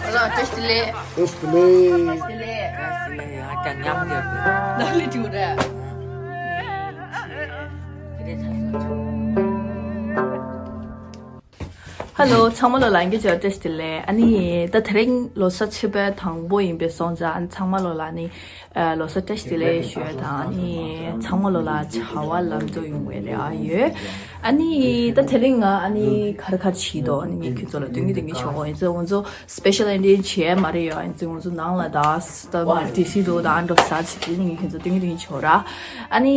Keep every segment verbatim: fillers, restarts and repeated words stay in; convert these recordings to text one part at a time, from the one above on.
ཨ་ལ། བཀྲ་ཤིས་བདེ་ལེགས། བཀྲ་ཤིས་བདེ་ལེགས། བཀྲ་ཤིས་བདེ་ལེགས། ཨ་ཅག་མཉམ་འདེབས། ལག་ལེན་བྱུང་རེད། ཧ་ལོ། ཚང་མ་ལོ་ལ་ཡང་བསྐྱར་བཀྲ་ཤིས་བདེ་ལེགས། ཨ་ནི་ད་དེ་རིང་ལོ་གསར་ཆེ་བ་དང་པོ་ཡིན་པའི་སོང་ཙང་། ཨ་ནི་ཚང་མ་ལོ་ལ་ནི་ཨ་ལོ་གསར་བཀྲ་ཤིས་བདེ་ལེགས་ཞུ་ཡ་དང་། ཨ་ནི་ཚང་མ་ལོ་ལ་བྱ་བ་ལམ་འགྲོ་ཡོང་བའི་རེ་བ་ཡོད། ཨ་ནི་ད་དེ་རིང་ང་ཨ་ནི་ག་རེ་ག་རེ་བྱེད་དོ། ཨ་ནི་ངས་ཁྱོད་ཚོ་ལ་སྟོན་གྱི་སྟོན་གྱི་ཆོག་གོ། ཡིན་ཙང་ང་ཚོ་སི་པེ་ཤལ་ཨེ་ཌི་ཡན་བྱས་མ་རེད་ཡོ། ཡིན་ཙང་ང་ཚོ་ནང་ལ་ད་ད་མ་ཌི་སི་འགྲོ་ད་འགྲོ་ས་བྱེད་དེ་ངས་ཁྱོད་ཚོ་སྟོན་གྱི་སྟོན་གྱི་ཆོག་ར། ཨ་ནི་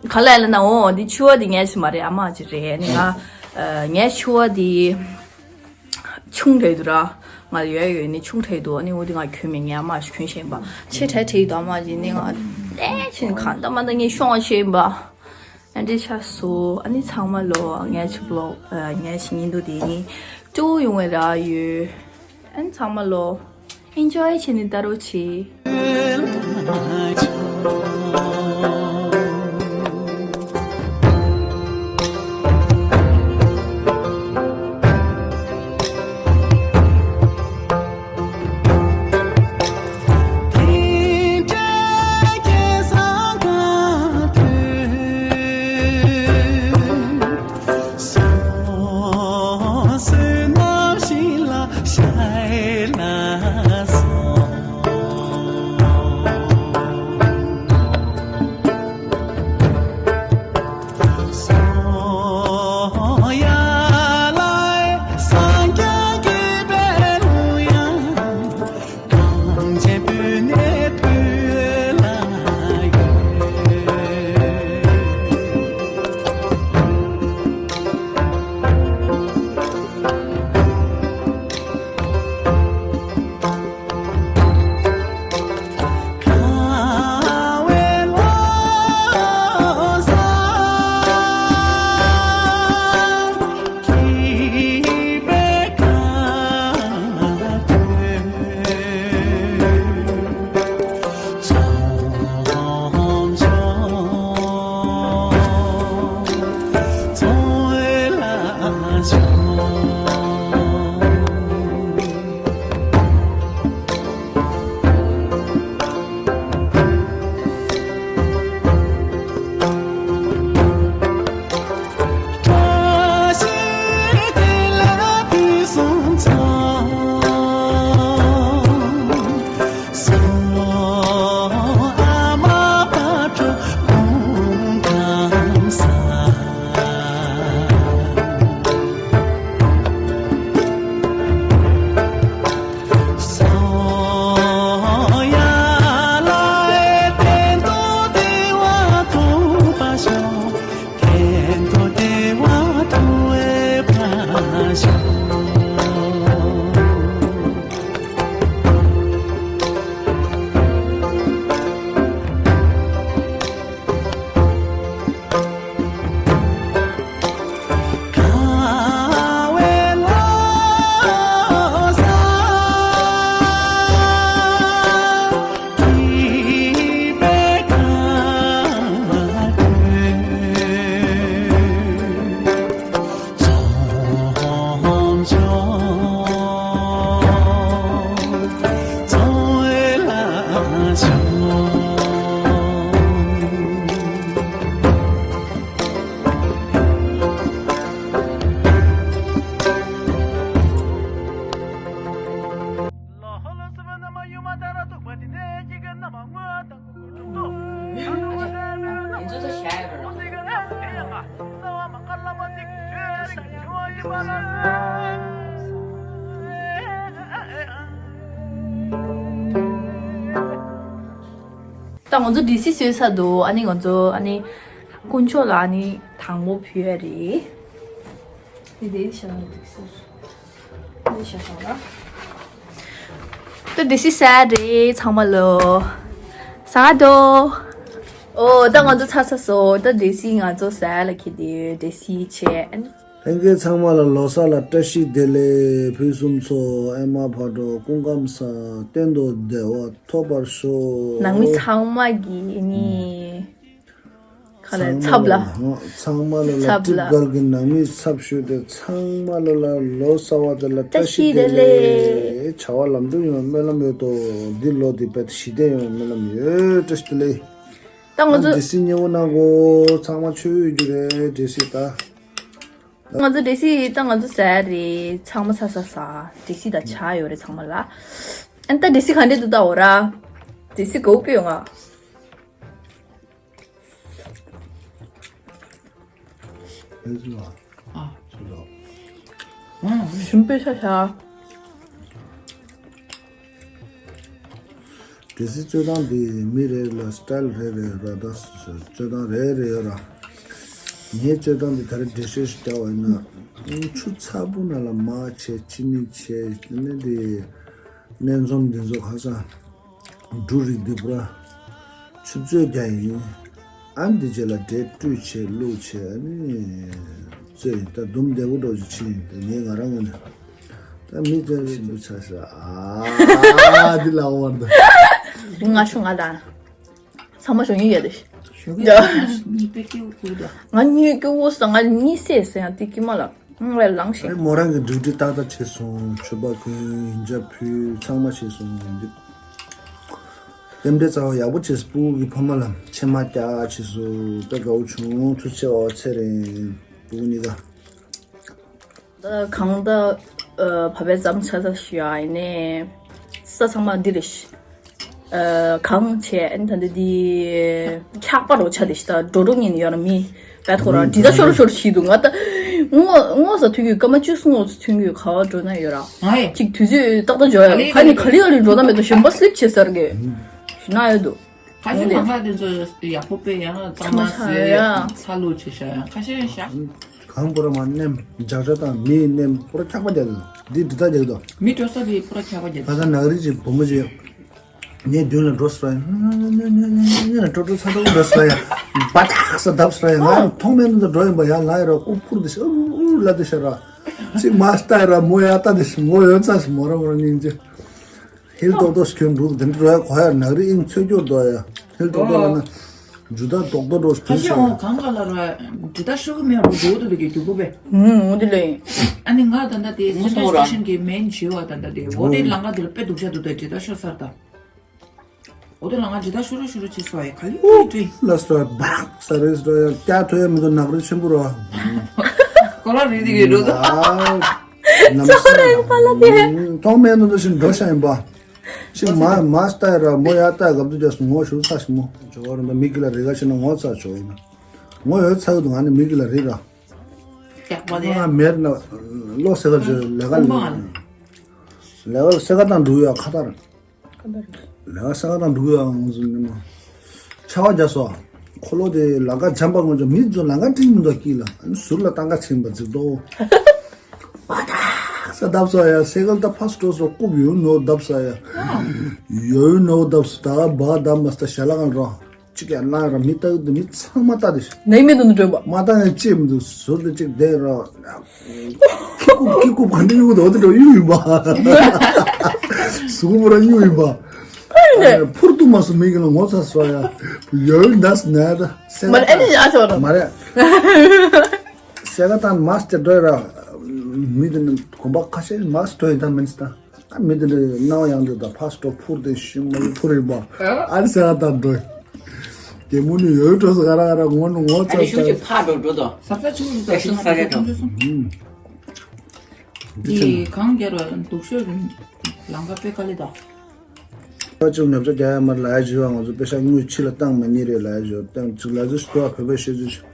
ག་ལ་ལ་ན། འོ་འདི་ཕྱུ་པ་འདི་ངའི་ཞིག་མ་རེད། ཨ་མ་ཅིག་རེད། ཨ་ནི་ང་ངའི་ཕྱུ་པ་འདི་ཆུང་དྲགས་འདུག་ར། ང་ལ་ཡོད་ཡོད་ནི་ཆུང་དྲགས་འདུག་ཨ་ནི་འོ་དེ་ང་གྱོན་མེད། ངའི་ཨ་མ་ཞིག་གྱོན་བཞིན་པ། ཆེ་དྲགས་དྲགས་འདུག་ཨ་མ་ཅིག་ནི་ང་ལས་ཕྱིན་གང་ལྟར་མ་ལྟར་ངས་ཤོང་བ་བྱས་ཡིན་པ། ཨ་འདྲས་ཆགས་སོང་། ཨ་ནི་ཚང་མ་ལོ་ངའི་ཆུ་ལོ་ངའི་ཞིག་ཉིན་དུ་དེ་ནི་སྤྲོ་ཡོང་བའི་ར་ཡོད། ཨ་ནི་ཚང་མ་ལོ་ཨེན་ཇོའི་བྱས་ནས་ལྟ་རོགས་བྱེད། ད་ང་ཚོ་འབྲས་སིལ་བཟོས་ཚར་འདུག་ཨ་ནི་ང་ཚོ་ཨ་ནི་དཀོན་མཆོག་ལ་ཨ་ནི་དང་པོ་ཕུལ་ཡ་རེད། དེ་དེ་ཤ་ལ་འདུག་ཟེར། དེ་ཤ་ཤ་ལ། ད་འབྲས་སིལ་ཟ་རེད་ཚང་མ་ལོ། ཟ་དོ། ཨོ་ད་ང་ཚོ་ཚར་ཚར་སོང་། ད་འབྲས་སིལ་ང་ཚོ་ཟ་ལ་ཁྱེར་ཏེ་འབྲས་སིལ་བྱས། ལྷན་རྒྱས་ཚང་མ་ལ་ལོ་གསར་ལ་བཀྲ་ཤིས་བདེ་ལེགས། ཕུན་སུམ་ཚོགས། ཨེ་མ་ཕ་དྲོ། སྐུ་ཁམས་བཟང་། གཏན་དུ་བདེ་བ་ཐོབ་པར་ཤོག་ནང་མི་ཚང་མ་གི་ཨ་ནི། ག་ལ་ཚབ་ལ། ཚང་མ་ལ་ལ་ཚབ་ལ། ཊིབ་གལ་གི་ནང་མི་ཚབ་ཞུས་ཏེ་ཚང་མ་ལ་ལ་ལོ་གསར་བ་དེ་ལ་བཀྲ་ཤིས་བདེ་ལེགས། བྱ་བ་ལམ་འགྲོ་ཡོང་སྨོན་ལམ་ཡོད་དོ། འདི་ལོ་འདི་དཔེ་ཞི་བདེ་ཡོང་སྨོན་ལམ་ཡོད། བཀྲ་ཤིས་བདེ་ལེགས། ད་ང་ཚོ་འབྲས་སིལ་མཉེས་པོ་གནང་གོ་ཚང་མ་ཆོས་ཡོད་རྒྱུ་རེད་འབྲས་སིལ་ད། ང་ཚོ་འབྲས་སིལ་ད་ང་ཚོ་ཟ་རེད་ཚང་མ་ཚ་ཚ་ཟ། འབྲས་སིལ་ད་ཆ་ཡོད་རེད་ཚང་མ་ལ། ཨན་ད་འབྲས་སིལ་ག་འདྲས་འདུག་ད་འོ་ར། འབྲས་སིལ་གོ་པོ་ཡོང་ང་། ཨ། ཞིམ་པའི་ཤ་ཤ། འབྲས་སིལ་བཙོས་སྟངས་འདི་མི་རེ་ལ་སི་ཊལ་རེ་རེ་ར་ད་བཙོས་སྟངས་རེ་རེ་ཡོད་ར། ངའི་བཙོས་སྟངས་འདི་ད་རེས་འབྲས་ཤོད་ཞིག་རྒྱག་པ་ཡིན་ན་ཆུ་ཚ་པོ་ནང་ལ་མར་བྱས་ཅི་ནི་བྱས་ནི་འདི་སྣེ་འཛོམས་འདི་ཚོ་ཁ་སང་འབྲུ་རིགས་འདི་པུ་ར་ཆུ་བཙོས་རྒྱག་ཡིན། ཨ་འདི་རྗེས་ལ་འབྲས་བཀྲུས་བྱས་བླུགས་བྱས་ཨ་ནི་བཙོས་ཡིན། ད་དུམ་བདེ་པོ་འགྲོ་རྒྱུ་ཕྱིན་ཡིན། ད་ངས་ང་རང་ངོས་ནས་ད་མི་དེ་ཞིམ་པོ་ཆགས་ཤག་ཨ་འདི་ལ་འོར་ད། ང་ཤོ་ང་ད། ཚང་མ་ཞོགས་ཉིན་ཡོད་དེ། ཞོགས་ཀས་ང་གཉིད་པའི་སྐྱེ་བོ་ཁུར་ད། ང་གཉིད་སྐྱེ་བོ་ས་ང་གཉིད་སད་ཟེར་ཡང་དེ་ཀྱི་མ་ལ། ང་ལ་ལངས་ཤིང་། ཨེ་མོ་རང་གི་ཌིའུ་ཊི་ཏག་ཏག་བྱས་སོང་། མཆོད་པ་གོན་ཡིན་ཇ་ཕུལ་ཚང་མ་བྱས་སོང་། རྟེན་འབྲེལ་རྩ་བ་ཡག་པོ་བྱས་སོང་། སྤུ་གུ་གི་ཕ་མ་ལ་ཕྱེ་མ་རྒྱག་བྱས་སོང་། དཔེ་དགའ་བོ་བྱུང་། ཐུགས་རྗེ་ཆེ་བ་ཚེ་རིང་སྤུ་གུ་གཉིས་ཀ། ད་གང་ད་བ་བའི་ཙམ་ཆ་ཚ་ཞུ་ཡ་ཡིན་ནས་ས་ཚང་མ་འདི་རེད་ཤི། གང་བྱས་ཨ་ནི་ད་འདི་འདི་འཁྱག་པ་རོ་ཆ་དེ་ཤི། ད་འགྲོ་འགྲོ་ངེས་ནས་ཡོད་ན་མི་བས་ཐོ་ར་འདི་ད་ཤོར་ཤོར་ཤི་འདུག་ང་ད་ངོ་ངོ་ས་ཐུག་གི་སྐར་མ་བཅུ་གསུམ་ངོ་ས་ཐུག་གི་ག་བ་འགྲོ་ན་ཡོད་ར། ང་ཡེ། ཅིག་དུས་ཚོད་ཏག་ཏག་འཇོག་ཡ་ལ་ཁ་ནི་ག་ལི་ག་ལི་འགྲོ་ན་མེད་དོ་གཞན་པ་སི་ལིབ་བྱེད་ས་ར་གི་ཞི་ན་ཡོད་འདུག་ཁ་ཤས་ལམ་ཁ་དེ་ཚོ་ཡག་པོ་དཔེ་ཡང་གཙང་མ་ཚང་མ་ཚ་ཡ། ཚ་ལུ་བྱེད་ཤ་ཡང་ཁ་ཤས་ཤ། གང་པོ་ར་མ་ནེམ་ཇག་ཇག་དང་མིའི་ནེམ་པོ་ར་འཁྱག་པ་རྒྱག་གི་འདུག་འདི་འདི་ལྟ་རྒྱག་གི་འདུག་མི་འགྲོ་ས་དེ་པོ་ར་འཁྱག་པ་རྒྱག་གི་ཁ་སང་ནག་རིགས་ཀྱི་བུ་མོ་ཅིག་ངའི་མདུན་ལ་འགྲོ་སོང་ཡ། ཏྲོ་ཏྲོ་ཚ་ཏོག་འགྲོ་སོང་ཡ། བ་ཐག་ས་བརྡབས་སོང་ཡ། ང་མཐོང་མེད་འདུག་འགྲོ་ཡིན་པ་ཡ། ལ་ཡ་ར་ཨུ་ཕུར་དེ་ཤ་ཨུ་ཨུ་ལ་དེ་ཤ་ར། ཅི་མ་ལྟ་ཡ་ར་མོ་ཡ་ལྟ་དེ་ཤ་མོ་ཡོད་ཚ་ཤ་མོ་ར་མོ་ར་སྙིང་རྗེ། ཧིལ་ཏོག་ཏོག་ཁྱོད་འདུག་དེ་འདྲ་རོ་ཡ་གོ་ཡ་ནག་རི་ཨིན་ཚོད་སྐྱོར་དོ་ཡ། ཧིལ་ཏོག་ཏོག་ལ་ན་ཇུ་ད་ཏོག་ཏོག་ཏོག་ཁ་ཤས་འོང་གང་ག་ལ་རོ་ཡ་འདི་ད་ཤོ་གི་མེད་རོ་འགྲོ་འདུག་ལ་གི་རྒྱུ་གུ་བས། ཨུམ་འོ་དེ་ལས། ཨ་ནི་ང་ད་ལྟ་དེ་སེན་ཊྲལ་སི་ཊེ་ཤན་གི་མེན་བྱེ་བ་ད་ལྟ་དེ་འོ་དེ་ལ་ང་དེ་ལ་དཔེ་སྡུག་ཆ་འདུག་ད་ཇི་ད་ཤོ་སར་ད། འོ་དེ་ལ་ང་ཇི་ད་ཤོ་རོ་ཤོ་རོ་བྱེད་སོ་ཡ་ག་ལི་ཨུ་ཀྲི། ལ་སོ་བག་ས་རེས་རོ་ཡ་ཀྱ་ཐོ་ཡ་མི་དོ་ནག་རི་ཆེན་པོ་རོ། ཀོ་ལ་རི་དེ་གི་འགྲོ་ད། ཚོ་རེ་པ་ལ་དེ། མཐོང་མེད་ནོ་དུ་ཞིག་འགྲོ་ཤ་ཡིན་པ། ཤི་མ་མ་སྟ་ར་མོ་ཡ་ལྟ་གབ་དུ་རྒྱ་སུ་ངོ་ཤུ་ཚ་ཤི་མོ། ཇོ་བོ་རིན་པ་མི་གི་ལ་རེ་ག་ཤི་ན་ངོ་ཚ་ཇོ་བོ་ཡིན། ངོ་ཡོད་ཚ་གི་འདུག་ང་ནི་མི་གི་ལ་རེ་ར། ཀྱག་པ་དེ། ང་མེར་ན་ལོ་སེ་ག་ཇོ་ལེ་ག་ལེ་ག་སེ་ག་དང་འདུག་ཡ་ཁ་ཐར། ལེ་ག་སེ་ག་དང་འདུག་ཡ་ང་ཚོ་ནི་མ། ཆ་བ་རྒྱ་སོ། འཁོར་ལོ་དེ་ལ་ག་འཇམ་པ་ངོ་ཇོ་མི་ཚོ་ལ་ག་ཁྲིད་མི་འདུག་ཀི་ལ་ཟུར་ལ་ཏང་ག་ཆེན་པ་ཟིག་དོ། ས་བརྡབས་ས་ཡ། སེ་གལ་ད་ཕ་སི་ཏོ་སོ་རྐུབ་ཡོད་ནོ་བརྡབས་ས་ཡ། ཡོད་ནོ་བརྡབས་ས་ད་བ་བརྡབས་མ་སྟ་ཞལ་ལག་རོ། གཅིག་ཡ་ལ་ར་མི་ལྟ་གི་མི་ཚང་མ་ལྟ་དེ་ཤི། ནའི་མི་འདུག་ནི་འགྲོ་བ། མ་ལྟ་ནས་ཅེས་མི་འདུག་ཟུར་དུ་གཅིག་བསྡད་རོ། ཀི་ཀུབ་ཀི་ཀུབ་ག་འདྲ་གཡུག་འདུག་འོ་དེ་འགྲོ་གཡུག་ཡིན་པ། ཟུག་པོ་ར་གཡུག་ཡིན་པ། ཕུར་ཏུ་མ་སུ་མི་གི་ལ་ངོ་ཚ་སོ་ཡ། ཡོད་འདས་ནས་ད། མ་རེད་ཨེ་ནི་ཨ་ཆོ་ར། མ་རེད། སེ་ག་དང་མ་སྟེ་འགྲོ་ར། མི་དེ་ནི་གོམ་པ་ཁ་ཤས་མ་སྟེ་འགྲོ་ཡིན་ད་མིན་སྟ། ཨ་མི་དེ་འདྲ་སྣང་བ་ཡང་འདྲ་དང་ཕ་སི་ཏོ་ཕུར་དེ་ཤི་མ་ཡི་ཕུར་ཡིན་པ། ཨ་ནི་སེ་ག་དང་འགྲོ། དེ་མོ་ནི་ཡོད་འགྲོ་སོ་ག་ར་ག་ར་ངོ་ནི་ངོ་ཨ་ནི་ཚ་ཤུགས་ས། ཀྱི་ཕ་འགྲོ་འགྲོ་དང་། ས་ས་ཆུ་ལུ་ས་ཤུ་ས་ག་དང་། འདི་གང་རྒྱལ་བ་དང་སྡུག་ཤོས་རིང་ལང་ཀ་པེ་ཀ་ལི་དང་། ཕ་ཅིག་ཉོ་ཆ་རྒྱག་ཡ་མར་ལ་ཡ་བྱི་བ་ང་ཚོ་པེ་ཤ་དངུལ་ཕྱི་ལ་བཏང་མ་ཉེ་རེད་ལ་ཡ་བྱི་བ་བཏང་ཅིག་ལ་ཟི་སྟོ་བ་བོད་པའི་ཤེས་ཚུལ་ཞིག་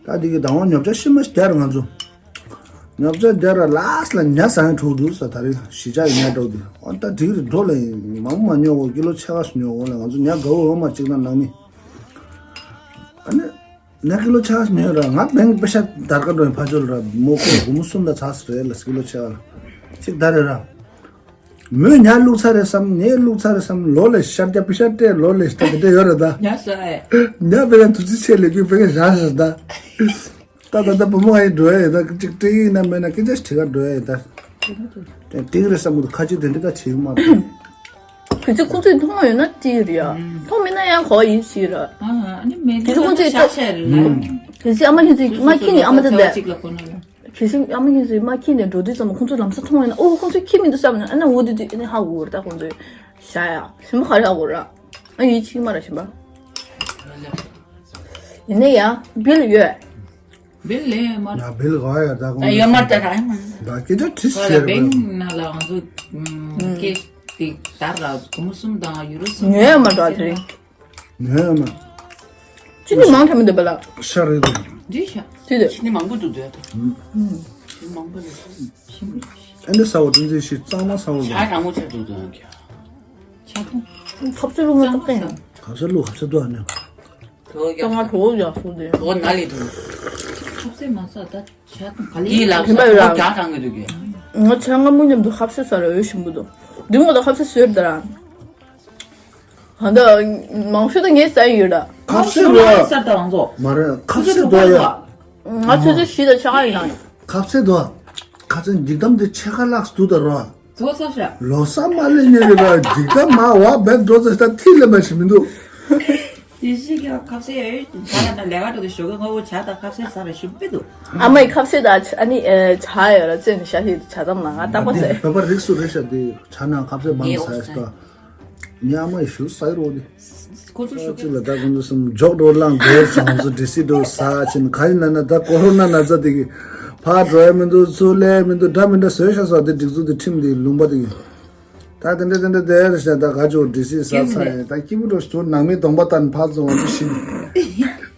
ད་འདི་གི་དང་བ་ཉོ་ཆ་ཤི་མ་ཤི་རྒྱ་ར་ང་ཚོ། ཉོ་ཆ་རྒྱ་ར་ལགས་ལ་ཉ་ཟ་ཡང་འགྲོ་འདུག་ས། ད་རེས་གཞིས་ཆགས་ཀྱི་ཉ་འགྲོ་འདུག་ཨོ་ད་འགྲིག་རེད། འགྲོ་ལ་མང་མ་ཉོ་གོ་ཀི་ལོ་ཕྱེད་ཀ་ཞིག་ཉོ་གོ་ལ། ང་ཚོ་ཉ་དགའ་བོ་ཡོད་མ་གཅིག་ན་ནང་མི། ཨ་ནི་ཉ་ཀི་ལོ་ཕྱེད་ཀ་ཞིག་ཉོ་ར། ང་བེང་པེ་ཤ་དར་ཀ་འགྲོ་ཡིན་ཕ་ཇོ་ལ་ར། མོ་ཁོ་སྒོར་མོ་གསུམ་ད་ཚ་ས་རེད་ལ་ཀི་ལོ་ཕྱེད་ཀ་ལ་གཅིག་ད་རེད་ར། མོས་ཉ་བླུགས་ཚར་རེད་བསམ། ངས་བླུགས་ཚར་རེད་བསམ། ལོ་ལས་ཤར་རྒྱ་པི་ཤར་སྤྲད། ལོ་ལས་ཤར་དེ་འདྲ་ཡོད་རེད་ད། ཉ་ཤ་ཨེ། ཉ་པི་ཡང་དུ་ཙི་ཆེ་ལས་རྒྱུ་པི་ཀ་ཞག་ཞག་ད། ད་ད་ད་བུ་མོ་ཨེ་འགྲོ་ཡ་ཡིན་ད། གཅིག་སྤྲད་ཀྱི་ཡིན་ན་མེད་ན་སྐད་ཆ་དྲི་ག་འགྲོ་ཡ་ཡིན་ད། སྤྲད་ཀྱི་རེད་བསམ་གི་འདུག་ཁ་ཆེ་དེ་འདྲ་ད་བྱེད་གི་མ་རེད། གལ་སྲིད་ཁོང་ཚོས་མཐོང་ཡོད་ན་སྤྲད་ཀྱི་རེད་ཡ། མཐོང་མེད་ན་ཡང་གོ་ཡིན་ཞིག་ར། ཨ་ཨ་ནི་མེད་ན་གལ་སྲིད་ཁོང་ཚོས་ཤ་ཤ་རེད་ལ། གལ་སྲིད་ཨ་མ་ཁྱེད་ཚོས་མ་ཁྱེར་ནས་ཨ་མ་ད་ད། གལ་སྲིད་ཨ་མ་ཁྱེད་ཚོས་མ་ཁྱེར་ནས་འགྲོ་དུས་ཙམ་ཁོང་ཚོ་ལམ་སང་མཐོང་ཡོད་ན། ཨོ་ཁོང་ཚོས་ཁྱེར་མི་འདུག་བསམ་ནས། ཨ་ན་འོ་དེ་དུས་ཨ་ནི་ཧ་གོ་གི་རེད་ད། ཁོང་ཚོས་ཤ་ཡ་ཞིམ་པོ་ག་རེ་ཧ་གོ་ར། ཨ་ཡིན་ཕྱི་མ་ར་ཞིམ་པ། ཡིན་ནའི་ཡ་བིལ་ཡོད། བིལ་ལས་མ། ཡ་བིལ་ག་ཡ་ད་ཁོང་ཨ་ཡོད་མ་ད་ར་ཡ་མ། ད་སྐད་ཆ་དྲི་ཁ་ལ་ཤེས་རེད་བེང་པ། ན་ལ་ང་ཚོ་ཀེ་ཏི་ད་ར་སྒོར་མོ་གསུམ་དང་ཡུ་རོ་གསུམ་ཉོས་མ་འགྲོ་དེ་རིང་། ཉོས་མ། ཅི་ནི་མང་དྲགས་མི་འདུག་པ་ལ། ཤ་རེད་འདུག་འདི་ཤ། དེ་དེ། ཅི་ནི་མང་པོ་འདུག་འདོད། ཅི་ནི་མང་པོ་འདུག་ཞིམ་པོ། ཨ་ནི་ས་འོ་དེ་འདྲ་ཞིག་གཙང་མ་ས་འོ་ཤ་ལ། རང་མོ་ཆ་འདུག་འདོད། ཆ་ཐུང་། ཁབ་ཆུ་རུ་མ་ཐོག་གན། ཁབ་ཆུ་ལུ་ཁབ་ཆུ་འདུག་ཨ་ནི། གཙང་མ་གྲོགས་ཡག་སོང་དེ། གྲོགས་ན་ལི་དུ། ཁབ་ཆུ་མ་ས་ད་ཆ་ཐུང་ག་ལི་ལ་ཁབ་ཆུ་རང་གྲགས་གང་གི་འདུག་གི། ང་ཆ་ང་མོ་མཉམ་དུ་ཁབ་ཆུ་ས་ར་འོས་ཞིམ་པོ་འདུག་འདི་མོ་ད་ཁབ་ཆུ་ཟོས་ད་ར། ཧ་ད་མང་ཤོས་ད་ངས་ཟ་ཡི་ཡོད་ད། ཁབ་ཆུ་རོ། ས་ད་རང་ཚོ། མ་རེད་ཁབ་ཆུ་འདུག་ཡ། ང་ཆུ་ཚོད་བཞི་དང་ཕྱེད་ཀ་ཡིན་ན། ཁབ་ཆུ་འདུག་ཁ་ཚན་འཇིག་དམ་དེ་ཕྱེད་ཀ་ལགས་འདུག་ད་རོ། ཚོ་ཚོ་ཤ། ལོ་ས་མ་ལེ་ཉེ་རེ་ལ་འཇིག་དམ་མ་བ་བེད་འགྲོ་ཚོ་ཤ་ཐིག་ལེ་མ་ཞིག་མི་འདུག་དེ་ཞིག་གི་ཁབ་ཆུ་ཡོད་ད་ལ་ད་ལས་ཀ་འགྲོ་དུས་ཞོགས་ཀ་སྔ་པོ་ཇ་དང་ཁབ་ཆུ་ཟ་ར་ཞིམ་པོ་འདུག་ཨ་མའི་ཁབ་ཆུ་ད་ཨ་ནི་ཇ་ཡོད་ར་བཙོས་ནས་ཤ་ཞིག་ཇ་དམ་ན་ང་རྟག་པ་ཟས། བོད་པ་རིགས་སུ་རེད་ཤག་དེ་ཇ་ནང་ཁབ་ཆུ་བམ་ཟ་ཡ་ཞིག་ད། ཉི་མ་ཞུ་ས་ཡི་རོ་དེ། ཁོ་ཚོ་ཤུགས་ཅིག་ལ་ད་ཁོང་ཚོ་སུམ་འཇོག་འགྲོ་ལང་དེ་ཚོ་ང་ཚོ་འདྲི་སྲིད་འགྲོ་ས་ཕྱིན་ག་ཡིན་ན་ན་ད་ཀོ་རོ་ན་ན་ཚ་དེ་གི་ཕར་འགྲོ་ཡ་མི་འདུག་ཚུར་སླེབས་མི་འདུག་འདྲ་མི་འདྲ་བཟོས་ཤག་ས་དེ་སྒྲིག་འཛུགས་དེ་ཁྲིམས་དེ་ལུང་པ་དེ་གི་ད་དེ་འདྲ་དེ་འདྲ་དེ་རེད་ཤག་ད་ག་ཅོ་འདྲི་སྲིད་ས་ཚ་ཡིན་ད་སྐྱིད་པོ་འགྲོ་ཞོ་ནང་མི་གདོང་པ་བསྟན་ཕར་ཚོ་ང་ཚོ་ཤི་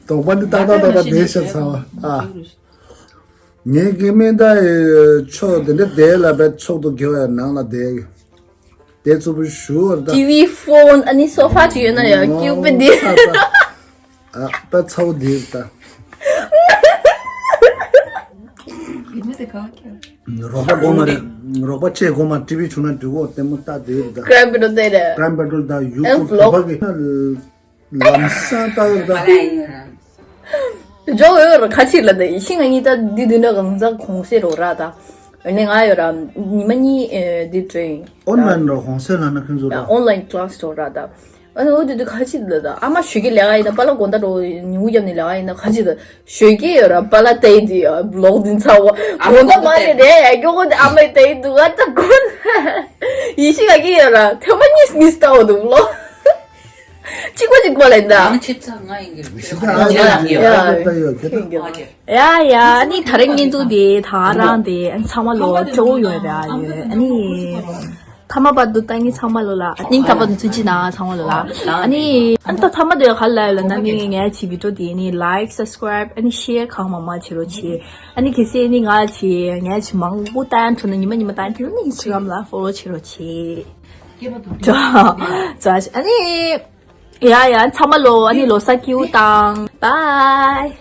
གདོང་པ་འདི་ཏག་ཏག་ཏག་ཏག་བསྡད་ཤག་ཚ་བ་ཨ། ངའི་སྐྱེ་དམན་ད་ཆོག་དེ་འདྲ་བསྡད་ལ་བས་ཚོགས་འདུ་རྒྱག་ཡ་ནང་ལ་བསྡད་ཡོད། དེ་ཚོ་བུ་ཞུ་བར་ད། ཊི་ཝི་ཕོན་ཨ་ནི་སོ་ཕ་ཅིག་ཡོད་ན་ཡང་སྐྱིད་པོ་འདི། ཨ་པ་ཚའོ་འདིར་ད། རོགས་པ་གོ་མ་རེད། རོགས་པ་ཆེ་གོ་མ་ཊི་ཝི་བྱུང་ན་འགྲིག་གོ་ལྟད་མོ་ལྟ་འདིར་ད། ཀྲེམ་པེ་ཏོ་དེ་རེད། ཀྲེམ་པེ་ཏོ་ད་ཡུ་ཨེམ་ཀུ་ལོག་བ་གི་ལམ་སང་ལྟ་ཡོད་ད། ཇོ་ཡོད་ར་ཁ་ཆིག་ལ་དེ་ཤིང་ཨ་ནི་ད་འདི་འདི་འདྲ་གང་ཟག་གོང་སེ་རོ་ར་ད། ཨ་ནི་ང་ཡོད་ར་ཉི་མ་གཉིས་ཨེ་འདི་ཊེ་རེ་ནིང་། ཨོན་ལན་རོ་གོང་སེ་ལ་ན་ཁྱོད་ཚོ་ར། ཨོན་ལན་ཀི་ལ་སི་རོ་ར་ད། ཨ་ནི་འོ་དེ་དུས་ཁ་ཆིག་ལ་ད་ཨ་མ་ཞོལ་གྱི་ལས་ཀ་ཡིན་ན་པ་ལ་དགོང་དག་རོ་ཉིན་གུང་རྒྱབ་ནས་ལས་ཀ་ཡིན་ན་ཁ་ཆིག་ལ་ཞོལ་གྱི་ཡོད་ར་པ་ལ་ཏའི་དི་ལོག་འཛིན་ཚ་བ་དགོང་དག་མ་ནས་རེད་ཡ་སྐྱོ་གོ་དེ་ཨ་མའི་ཏའི་དུ་ག་ད་གོ་ན་ཡི་ཤི་ག་གི་ཡོད་ར་ཐོ་མ་གཉིས་གཉིས་ལྟ་བ་དུ་ལོ། གཅིག་པ་གཅིག་པ་ལ་ཡིན་ད། ནང་ཆེ་ཚ་ང་ཡིན་གྱི་རེད། ཞི་ད་ཨ་ཡ་ཡ་ཡ་ཡ། ཡ་ཡ་ཨ་ནི་ད་རེས་བརྙན་ཐུང་དེ་ད་རང་དེ་ཨ་ནི་ཚང་མ་ལོ་སྤྲོ་བོ་ཡོད་རེད་ཨ་ཡོད་ཨ་ནི། ཐ་མ་བར་དུ་ལྟ་མཁན་ཚང་མ་ལོ་ལ་སྙིང་ཐག་པ་ནས་ཐུགས་རྗེ་གནང་ཚང་མ་ལོ་ལ་ཨ་ནི་ཨ་ནི་ད་ཐ་མ་དེ་ག་ལ་ཡོད་ལ་ན་ནི་ངའི་བི་ཌི་ཡོ་དེ་ནི་ལའིཀ་སབ་སི་ཀ་རའིབ་ཨ་ནི་ཤེར་གང་མང་མང་བྱེད་རོགས་བྱེད། ཨ་ནི་གལ་སྲིད་ཨ་ནི་ང་ཆེ་ངའི་ཆེ་མང་པོ་ལྟ་ཐུབ་ན་ཉི་མ་ཉི་མ་ལྟ་ཐུབ་ན་ཨིན་སི་ཊ་གྷ་རམ་ལ་ཕོ་ལོ་བྱེད་རོགས་བྱེད། ཙ་ཙ་ཨ་ནི། ཡ་ཡ་ཚང་མ་ལོ་ཨ་ནི་ལོ་གསར་སྐྱིད་པོ་དང་། བཱའི།